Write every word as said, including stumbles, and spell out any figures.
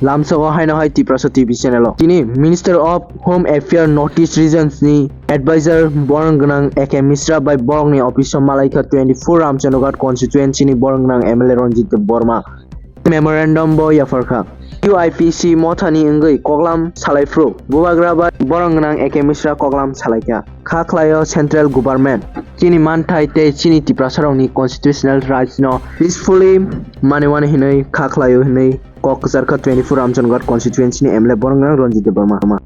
Lamsogo haino hai Tiprasa T V channel o. Tini Minister of Home Affairs North East Regions ni advisor borok gwnang A K Mishra bai borokni office o malaikha twenty-four Ramchandra Ghat constituency ni borok gwnang M L A Ranjit Debbarma. Memorandum bo yapharkha. U I P C mothani wngwi koklam salaiphru bubagra bai borok gwnang A K Mishra koklam salaikha. Kha khlaio central government chini manthai tei chini Tiprasarokni constitutional rights no peacefully manwi hinwi kha khlaio hinwi kok kwcharkha twenty-four Ramchandra Ghat constituency ni M L A borok gwnang Ranjit Debbarma.